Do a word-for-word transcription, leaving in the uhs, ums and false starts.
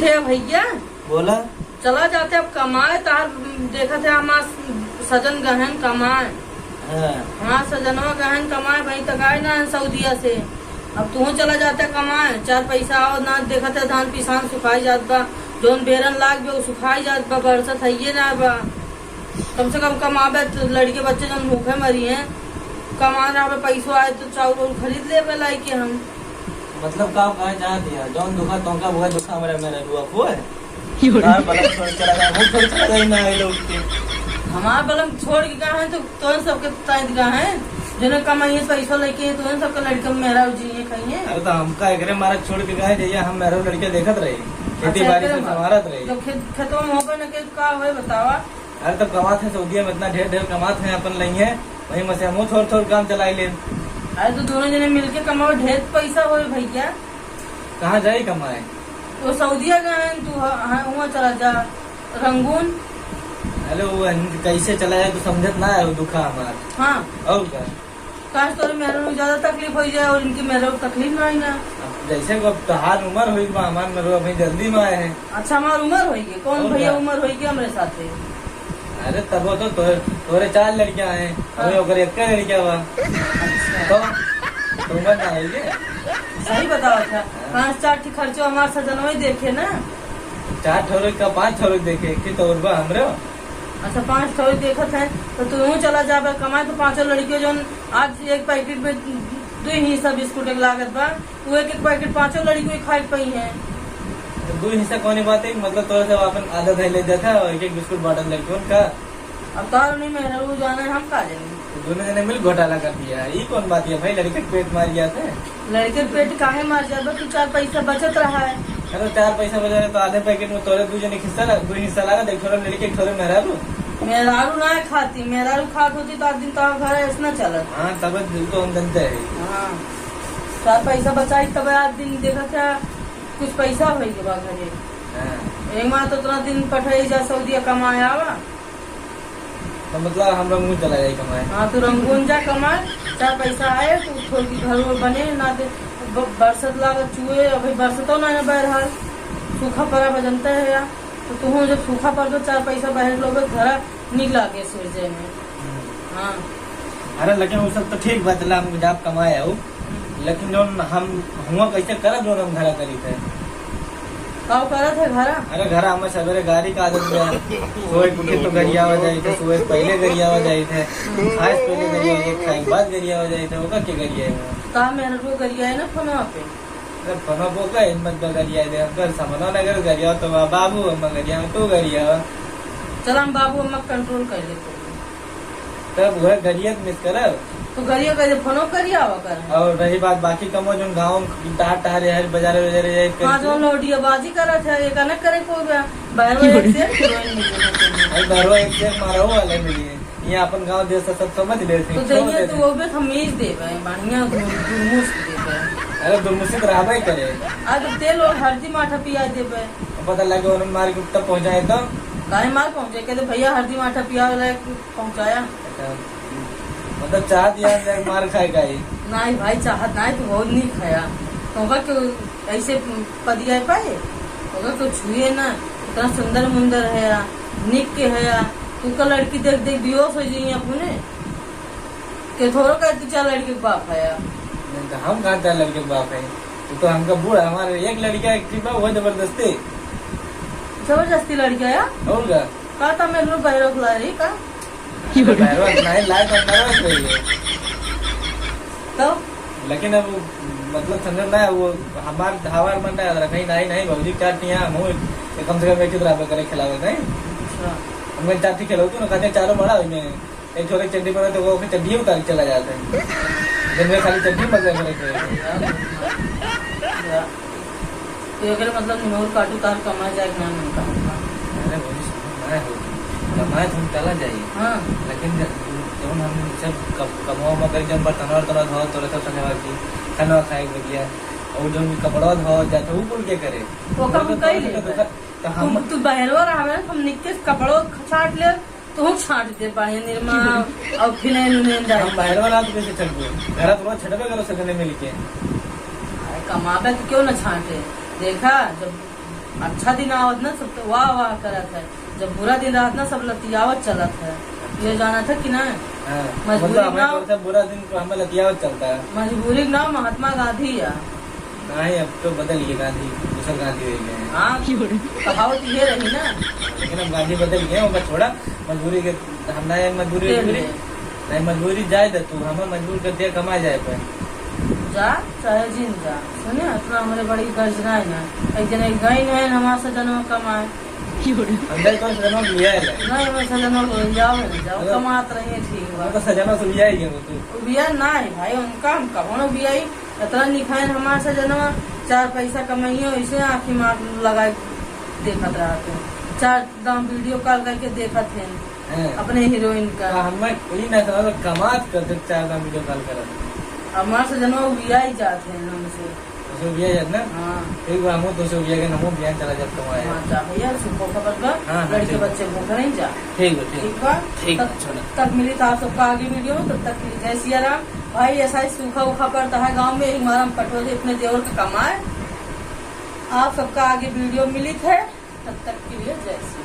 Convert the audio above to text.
हे भैया, बोला। चला जाते अब कमाए, तार देखत है हमार सजन गहन कमाए। हाँ। हमार सजनवा गहन कमाए, भाई तक आए ना सऊदिया से। अब तू चला जाते कमाए, चार पैसा आओ ना, देखत है धान पिसान सुखाई जात बा, जौन बेरन लाग गए, उ सुखाई जात बा, बरसत हइये ना बा। कम से कम कमाबे तो लड़के बच्चे जौन भूखे मरी हैं, कमा रहा पैसो आए तो चाउर उउर खरीद लेबे लाई के हम। मतलब का कहे चाहत है, जौन दुखा तोका वह दुखा हमारे मेहरारू को है। हमार बलम छोड़ के चला जाए, वो छोड़ के चला जाए ना, ये लोग के। हमार बलम छोड़ के कहाँ है तो तोहन सबके ताईं कहाँ है, जौन कमाइए पैसो लेके है, तोहन सबके लड़के मेहरारू जी ये कहीं है। अरे तो हमका एकरे मारा छोड़ के कहे जाइए, हम मेहरारू लड़के देखत रही, खेती अच्छा, बाड़ी से संभालत रही। जब खेत, खेतवा में होबे न के का होए बतावा? अरे तब कमात है सऊदिया में, इतना ढेर ढेर कमात है, अपन लइहे, वही में से हमहू थोड़ थोड़ काम चलाई ले। अरे तो दोनों जने मिलके कमाओ, ढेर पैसा होए भैया। कहाँ जाई कमाए? वो सऊदिया गए हैं, तू ह-, ह-, हुआं चला जा, रंगून। अरे वो हम कैसे चला जाए, तू समझत ना है, वो दुखा हमार। हाँ। और का? काश तोरे मेहरारू ज्यादा तकलीफ हो जाए और इनकी मेहरारू तकलीफ ना आई ना। अब जैसे को अब तोहार उम्र होई बा, हमार मेहरारू अभी जल्दी में आए हैं। अच्छा, हमार उम्र होई गई? कौन और भैया का? उम्र होई गई हमरे साथे? अरे तब वो तो तोरे, तोरे चार लड़कियां हैं, हाँ। अभी ओकर एक लड़किया बा। अच्छा। तो, तो उम्र ना होई गई? सही बताओ था। हाँ। पाँच चार ठे खर्चो हमार सजनवा ही देखे ना। चार ठोरे का पाँच ठोरे देखे कि तो और बा हमरे। अच्छा, पाँच ठो देखत है, तो तू चला जाबे कमाए, तो पाँचों लड़कियों जौन आज एक पैकेट में दो हिस्सा बिस्कुट के लागत बा, वो एक एक पैकेट पाँचों लड़कियों खाए के पई हैं। तो दो हिस्सा कौन बात है, मतलब तोरा से अपन आधा धै ले जाता है और एक एक बिस्कुट बांटत लड़कियों का। अब तार नहीं मेहरारू जाने, हम का जानी। तो दोनों जने मिल घोटाला कर दिया है, ये कौन बात है भाई, लड़के के पेट मार गया था। लड़के पेट काहे मार जाबे, तू चार पैसा बचत रहा है। अरे चार पैसा बचा रहे तो आधे पैकेट में तोरे दू जने हिस्सा लग, दू हिस्सा लगा दे, एक ठोरे लड़के, एक ठोरे मेहरारू। मेहरारू ना खाती, मेहरारू खात होती तो आज दिन तोहर घर ऐसे ना चलत। हाँ, तब दिल तो हम जनते हैं। हाँ, चार पैसा बचाई तब आज दिन देखा क्या कुछ पैसा होई के बा घरे। हाँ। एक माँ तो उतना दिन पठाई जा सऊदिया कमाए आवा। तो मतलब हम रंगून चला जाए कमाए। हाँ, तू रंगून जा कमाए, चार पैसा आए, तू थोड़ी घर वर बने, ना दे, ब-, बरसत लागत चुए, अभी बरसतो ना है बहरहाल, सूखा पड़ा बा जनता है यार। तो तू जब सूखा पड़ तो चार पैसा बहर लोग घरा निक लागे सूरजे में। हम्म। हाँ। अरे लेकिन वो सब तो ठीक बात है, हम जाब कमाए आऊ। लेकिन जौन हम हुआ कैसे करब, जौन हम घरा करी थे। का करत है घरा? अरे घरा हमें सवेरे गाड़ी का आदत बा। सोए के उठे तो गरियावा जाई थे, सोए से पहले गरियावा जाई थे, खाए से पहले गरियावा जाई थे, खाए के बाद गरियावा जाई थे, ओकर के गरियाए हुआ। का मेहरारू गरियाए ना फोनवा पे? अरे फोनवा पे ओकर हिम्मत बा गरियाए दे, अगर समनवा ना करे गरियावा तो बा-, बाबू अम्मा गरियावा, तू गरियावा। चल हम बाबू अम्मा कंट्रोल कर लेते हैं। तब वह गरियत मिस करब। तो गरिया करे, फोनो करिया आवा कर। और रही बात बाकी कमो, जोन गाँव टहर टहर है, बाजारे बाजारे जाए हाँ, करके। जोन लोडिया बाजी करत है, ये कनक करे को बा-, बहरवा एक से एक हीरोइन मिली है। अरे बहरवा एक से एक मारो वाले मिली है। ये अपन गाँव देश से सब समझ लेते हैं, तो छोड़ देइए देते तो हैं। वो भी हम मीज देबे, बढ़िया दुर-, दुरमुस देबे। अरे दुरमुसी तो रहबे करे। आ तो तेल और हल्दी माठा पिया देबे। पता लगे उन्हें मार के तब पहुँचाए तो। काहे मार पहुँचे? कहते भैया हल्दी माठा पिया वाला पहुँचाया। अच्छा, मतलब चाहत यार से मार खाए का ही? नहीं भाई, चाहत नहीं, तू बहुत नहीं खाया। तोहका क्यों ऐसे पदिया पाए? तोहका क्यों छुए ना? इतना सुंदर मुंदर है या, निक के है या, तू का लड़की देख देख बेहोश हो जाइए अपने। के थोड़ो का तू चार लड़के के बाप है या? नहीं तो हम कहाँ चार लड़के के बाप है? तू तो हमका बूढ़ा, हमारे एक लड़का एक थी बा, वो जबरदस्ती। जबरदस्ती लड़का या? और का? का था मेरे लोग बहरों को ला रही का? अरे बहरवा नहीं लाए तो नर्वस रही है। तो? लेकिन अब मतलब समझ ना है, वो हमार हमार मन ना रखा ही नहीं, नहीं भौजी चार टिया हम हो, तो कम से कम एक चित्र आप करे खिलावे नहीं। अच्छा। हम चार टी खिलाओ तू ना, कहते चारों बड़ा हुई में एक छोरे चड्डी पहने तो वो फिर चड्डी उतार के चला जाता है। दिन में खाली चड्डी बदले करे के। तो एकरे मतलब निमोर काटू तार कमाए जाए के नाम नहीं कहूँगा। अरे भौजी, सुनो, ना हो। कमाए तो हम चला जाई। हाँ। लेकिन ज-, जौन हम सब क-, कमवा उमवा करी, जौन बर्तनवा उर्तनवा धो, तोरे सब संजवा की, खाना खाए के बढ़िया। और जौन कपड़वा धो जाता, वो कुल के करे? तो ओकर हम कई लेबे। तो हम तू, तू बहरवा रहबे, हम निक के कपड़वा छाट ले, तू छाट दे पाए निरमा और फिनाइल उनाइल डाल। हम बाहर वाला तो कैसे छटबो? घर तो रोज छटबे करो सगने मिल के। अरे कमाबे तो क्यों ना छाटे? देखा, जब अच्छा दिन आवत ना, सब तो वाह वाह करत है, जब बुरा दिन रहत ना, सब लतियावत चलत है। ये जानत है कि ना? हाँ, मजबूरी मतलब, हमें ना, कौन सा बुरा दिन तो हमें लतियावत चलता है। मजबूरी ना महात्मा गांधी है। नहीं, अब तो बदल गए गांधी, दूसर गांधी हो गए हैं। हाँ, कहावत ये रही ना। लेकिन अब गांधी बदल गए, वो छोड़ा, मजबूरी के, हम ना, मजबूरी, के मजबूरी। लिए। नहीं, मजबूरी जाए दे तू, हमें मजबूर कर दिया, कमा जाए पर। जा, चाहे जिन जा। सुने, इतना हमरे बड़ी गर्जना है ना। एक जने गई नहीं, हमार सजनवा कमाए। अंदर तो सजनवा लिया है। नहीं, हमार सजनवा को लिया है, जाओ, हेलो। कमात रहिए, ठीक बा। तो सजनवा से लिया ही है वो तू। लिया ना है भाई, उनका हम कबो न बियाई। इतना निखायन हमार सजनवा, चार पैसा कमाइए, ऐसे आँखी मार लगाए देखत रहत हैं। चार दाम वीडियो कॉल करके देखत हैं हैं। अपने हीरोइन का। तो हमें कोई ना समझ, कमात कर दे, चार दाम वीडियो कॉल करत हैं। हमार सजनवा बियाई जात हैं हमसे। दो सौ बिया जात ना? हाँ। ठीक बा, हमहू दो सौ बिया के, हमहू बिया चला जात कमाए। हाँ, जा भैया, सुखो खबर बा। हाँ, हाँ, लड़के ठीक बा। बच्चे भूख नहीं जा। ठीक बा, ठीक ठीक बा। बा? ठीक तब, बा, छोड़ा। तब मिली तो आप सबका आगे वीडियो में, तब तक के लिए जय सिया राम। भाई, ऐसा ही सूखा उखा पड़ता है गाँव में, यही मारा हम पटोरी अपने देवर का कमाए। आप सबका आगे वीडियो मिली थे, तब तक के लिए जय सिया।